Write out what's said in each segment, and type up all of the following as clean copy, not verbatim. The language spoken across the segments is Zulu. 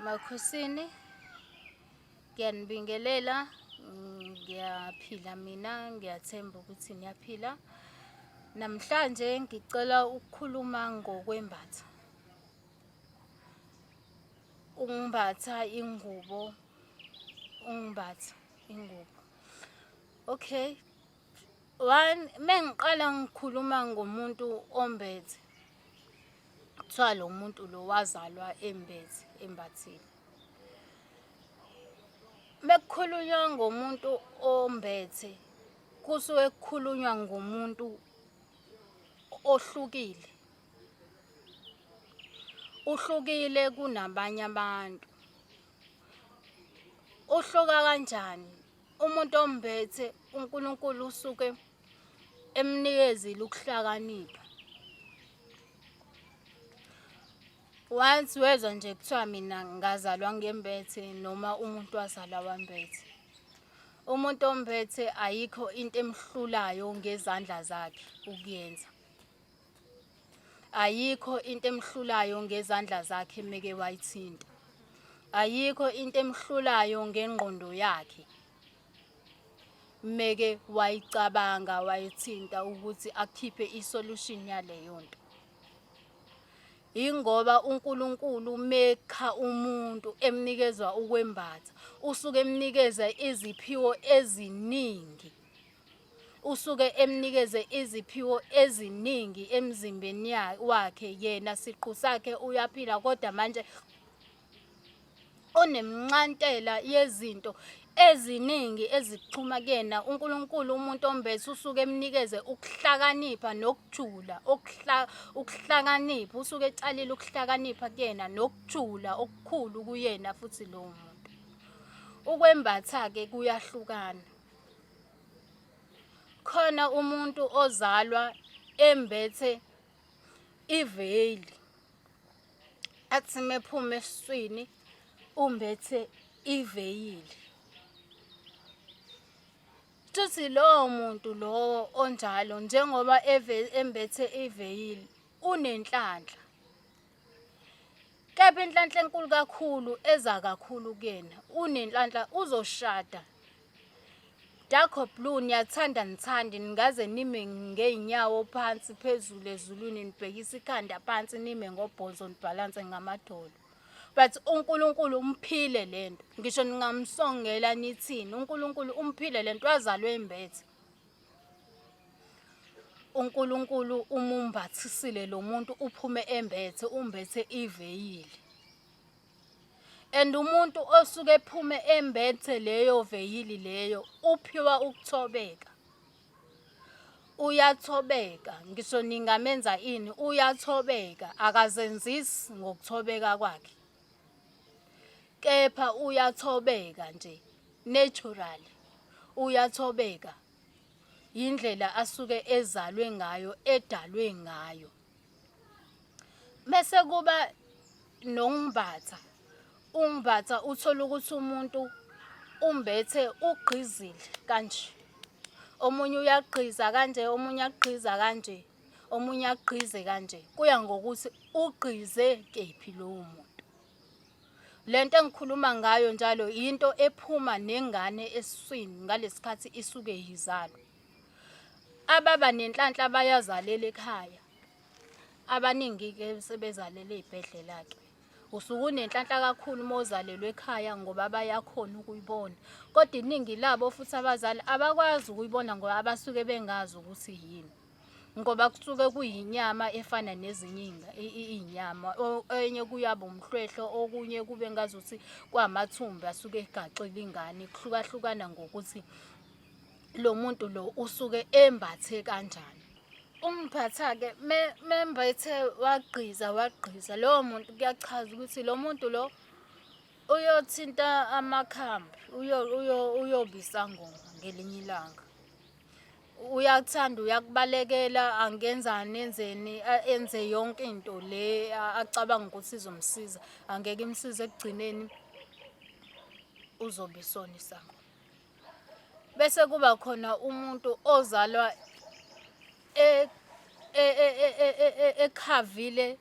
Makhosini, ngiyanibingelela, ngiyaphila mina, ngiyathemba ukuthi niyaphila. Namhlanje ngicela ukukhuluma ngokwembatha. Ukumbatha ingubo, ukumbatha ingubo. Okay, one, mengiqala ngikhuluma ngomuntu ombethe, kuthiwa lo muntu lo wazalwa embethe, embathile. Mekukhulunywa ngomuntu ombethe, kusuke kukhulunywa ngomuntu ohlukile. Uhlukile kunabanye abantu. Uhluka kanjani? Umuntu ombethe uNkulunkulu usuke emnikezile ukuhlakanipha. Once wezwa nje kuthiwa mina ngazalwa ngembethe noma umuntu wazalwa wambethe. Umuntu ombethe ayikho into emhlulayo ngezandla zakhe ukuyenza. Ayikho into emhlulayo ngezandla zakhe meke wayithinta. Ayikho into emhlulayo ngengqondo yakhe meke wayicabanga wayithinta ukuthi akhiphe isolution yaleyo nto. Yingoba uNkulunkulu mekha umuntu emnikezwa ukwembatha usuke emnikeza iziphiwo eziningi. Usuke emnikeze iziphiwo eziningi emzimbeni wakhe yena siqu sakhe uyaphila kodwa manje unemnxantela yezinto eziningi ezixhuma kuyena uNkulunkulu umuntu ombethe usuke emnikeze ukuhlakanipha nokujula ukuhlakanipha usuke etshalile ukuhlakanipha kuyena nokujula okukhulu kuyena futhi lowo muntu ukwembatha-ke kuyahlukana Khona umuntu ozalwa embethe iveyili athi mephuma esiswini umbethe iveyili. Shuthi lowo muntu lowo onjalo njengoba embethe iveyili unenhlanhla. Kepha inhlanhla enkulu kakhulu eza kakhulu kuyena unenhlanhla uzoshada. Dark or blue niyathanda nithandi ningaze nime ngey'nyawo phansi phezulu ezulwini nibhekise ikhanda phansi nime ngobhonzo nibhalanse ngamadolo. But uNkulunkulu umphile lento ngisho ningamsongela nithini uNkulunkulu umphile lento wazalwa embethe. uNkulunkulu umumbathisile lo muntu uphume embethe umbethe iveyili and umuntu osuke ephume embethe leyo veyili leyo uphiwa ukuthobeka uyathobeka ngisho ningamenza ini uyathobeka akazenzisi ngokuthobeka kwakhe kepha uyathobeka nje naturally uyathobeka yindlela asuke ezalwe ngayo edalwe ngayo bese kuba nongimbatha ungimbatha uthola ukuthi umuntu umbethe ugqizile kanje omunye uyagqiza kanje omunye agqiza kanje omunye agqize kanje kuya ngokuthi ugqize kephi lowo muntu Lento engikhuluma ngayo njalo yinto ephuma nengane esiswini ngalesikhathi isuke yizalwa. Ababa nenhlanhla bayazalela ekhaya. Abaningi-ke sebezalele ey'bhedlela-ke. Usuke unenhlanhla kakhulu uma uzalelwe ekhaya ngoba bayakhona ukuyibona. Kodwa iningi labo futhi abazali abakwazi ukuyibona ngoba abasuke bengazi ukuthi yini. Ngoba kusuke kuyinyama efana nezinye iy'nyama. Enye kuyaba umhlwehlwe, okunye kube ngazuthi kwamathumbu asuke egaxile ingane. Kuhlukahlukana ngokuthi lo muntu lo usuke embathe kanjani. Ungiphatha-ke membethe wagqiza wagqiza lowo muntu kuyachaza ukuthi lo muntu lo uyothinta amakhambi uyoba isangoma ngelinye ilanga. Uyakuthanda uyakubalekela angenzani enzeni enze yonke into le acabanga ukuthi izomsiza angeke imsize ekugcineni uzobe isona isangoma. Bese kuba khona umuntu ozalwa e, e, e, ekhavile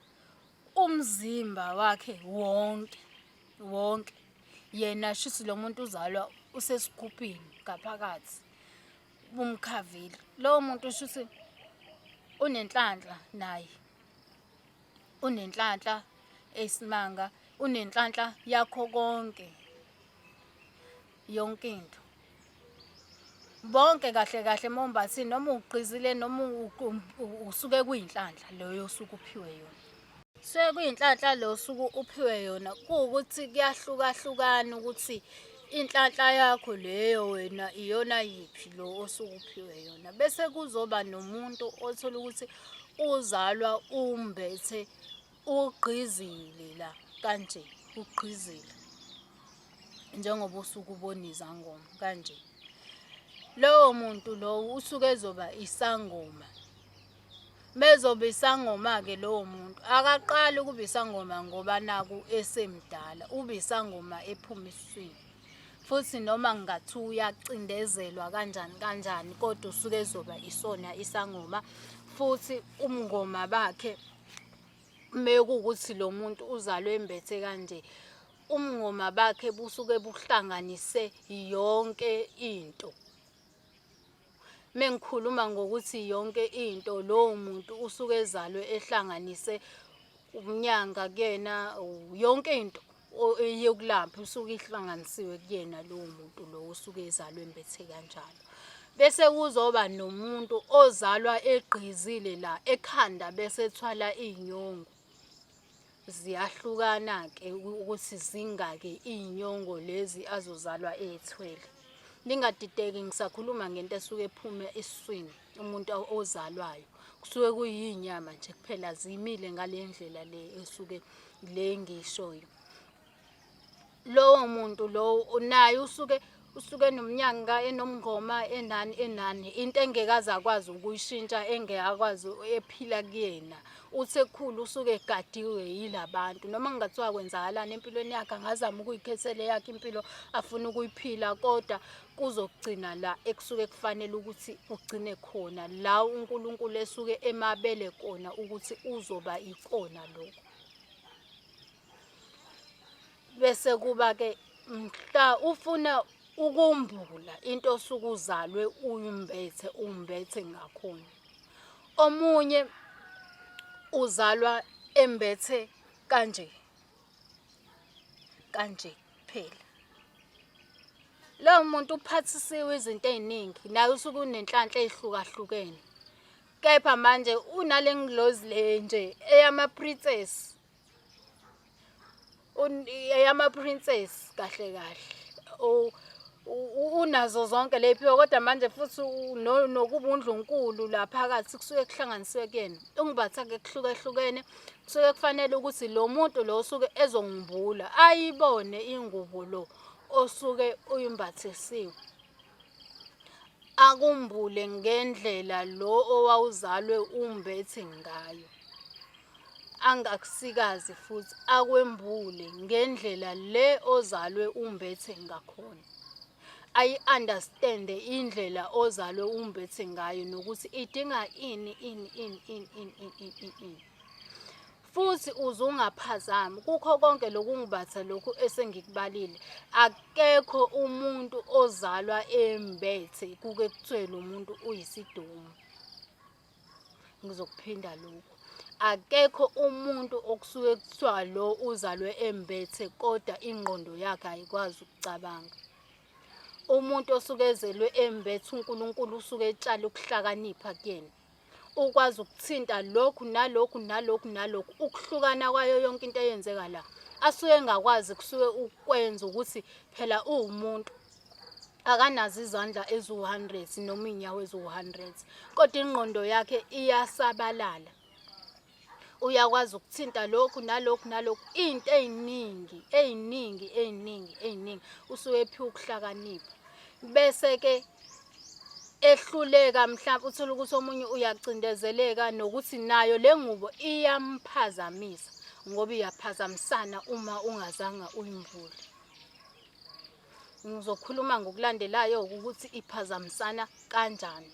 umzimba wakhe wonke. wonke. Yena shuthi lo muntu uzalwa usesigubhini ngaphakathi bumkhavile. Lowo muntu shuthi unenhlanhla naye. Unenhlanhla eyisimanga, unenhlanhla yakho konke. Yonke into. Bonke kahle kahle mombathini noma ugqizile noma usuke kuyinhlanhla leyo osuke uphiwe yona. Suke kuyinhlanhla le osuke uphiwe yona kuwukuthi kuyahlukahlukana ukuthi inhlanhla yakho leyo wena iyona yiphi lo osuke uphiwe yona. Bese kuzoba nomuntu othola ukuthi uzalwa umbethe ugqizile la kanje ugqizile njengoba usuke ubona izangoma kanje. Lowo muntu lowo usuke ezoba isangoma. Mezoba isangoma-ke lowo muntu akaqali ukuba isangoma ngoba naku esemdala, uba isangoma ephuma esiswini. Futhi noma kungathiwa uyacindezelwa kanjani kanjani kodwa usuke ezoba isona isangoma futhi umngoma bakhe mekuwukuthi lo muntu uzalwe embethe kanje umngoma bakhe busuke buhlanganise yonke into. Mengikhuluma ngokuthi yonke into lowo muntu usuke ezalwe ehlanganise umnyanga kuyena yonke into eyokulapha usuke ihlanganisiwe kuyena lowo muntu lowo osuke ezalwe embethe kanjalo. Bese kuzoba nomuntu ozalwa egqizile la ekhanda bese ethwala iy'nyongo. Ziyahlukana-ke ukuthi zingaki iy'nyongo lezi azozalwa ey'thwele. Ningadideki ngisakhuluma ngento esuke ephume esiswini umuntu ozalwayo. Kusuke kuyinyama nje kuphela zimile ngale ndlela le esuke le engiyishoyo. Lowo muntu lowo naye usuke usuke enomnyanga enomngoma enani enani into engeke aze akwazi ukuyishintsha engeke akwazi ephila kuyena uthi ekhulu usuke egadiwe yilabantu noma kungathiwa kwenzakalani empilweni yakhe angazama ukuyikhethela eyakhe impilo afuna ukuyiphila kodwa kuzogcina la ekusuke kufanele ukuthi kugcine khona la uNkulunkulu esuke emabele kona ukuthi uzoba ikona lokho. Bese kuba-ke mhla ufuna ukumbula into osuke uzalwe uyimbethe umbethe ngakhona. Omunye uzalwa embethe kanje kanje kuphela. Lowo muntu uphathisiwe izinto ey'ningi naye usuke unenhlanhla ey'hlukahlukene. Kepha manje unale ngilozi le nje eyama-princess. Eyama-princess kahle kahle. Unazo zonke ley'phiwo kodwa manje futhi nokuba undlunkulu la phakathi kusuke kuhlanganisiwe kuyena. Ungibatha-ke kuhlukahlukene kusuke kufanele ukuthi lo muntu lo osuke ezongimbula ayibone ingubo lo osuke uyimbathisiwe. Akumbule ngendlela lo owawuzalwe umbethe ngayo. Angakusikazi futhi akwembule ngendlela le ozalwe umbethe ngakhona. Ayi-understand-e indlela ozalwe umbethe ngayo nokuthi idinga ini ini ini ini ini ini ini ini ini. Futhi uze ungaphazami kukho konke lokhu ngibatha lokhu esengikubalile. Akekho umuntu ozalwa embethe kuke kuthiwe lo muntu uyisidomu. Ngizokuphinda lokhu. Akekho umuntu okusuke kuthiwa lo uzalwe embethe kodwa ingqondo yakhe ayikwazi ukucabanga. Umuntu osuke ezelwe embethe uNkulunkulu usuke etshale ukuhlakanipha kuyena. Ukwazi ukuthinta lokhu nalokhu nalokhu nalokhu ukuhlukana kwayo yonke into eyenzeka la. Asuke engakwazi kusuke ukwenza ukuthi phela uwumuntu. Akanazo izandla eziwu-100 noma iy'nyawo eziwu-100 kodwa ingqondo yakhe iyasabalala. Uyakwazi ukuthinta lokhu nalokhu nalokhu into ey'ningi ey'ningi ey'ningi ey'ningi usuke ephiwe ukuhlakanipha. Bese-ke ehluleka mhlawumbe uthole ukuthi omunye uyacindezeleka nokuthi nayo le ngubo iyamphazamisa ngoba iyaphazamisana uma ungazange uyimbule. Ngizokhuluma ngokulandelayo ukuthi iphazamisana kanjani.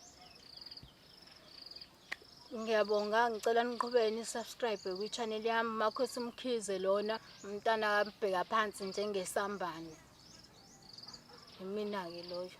Ngiyabonga, ngicela niqhubeke ni-subscribe kwi-channel yami. Makhosi Mkhize lona, umntana kabheka phansi njengesambane. Imina-ke loyo.